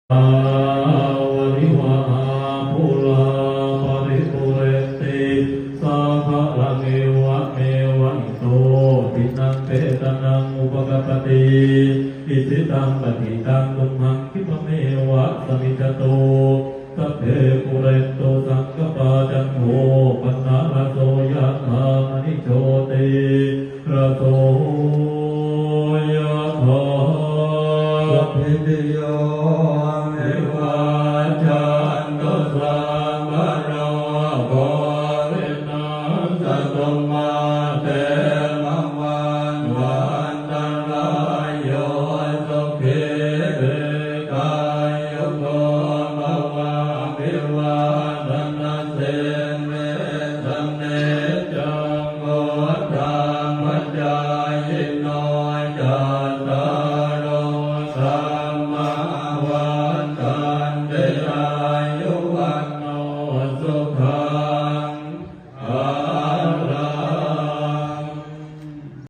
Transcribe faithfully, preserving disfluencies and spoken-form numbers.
Vavahā pūrā paripūrenti sāgaraṃ, evameva ito dinnaṃ petānaṃ upakappati. Icchitaṃ patthitaṃ tumhaṃ khippameva samijjhatu. Sabbe pūrentu saṅkappā, cando paṇṇaraso yathā, maṇi jotiraso yathā. Sabbītiyo vivajjantu, sabbarogo vinassatu, mā te bhavatvantarāyo, sukhī dīghāyuko bhava. Abhivādanasīlissa niccaṃ vuḍḍhāpacāyino, cattāro dhammā vaḍḍhanti, āyu vaṇṇo sukhaṃ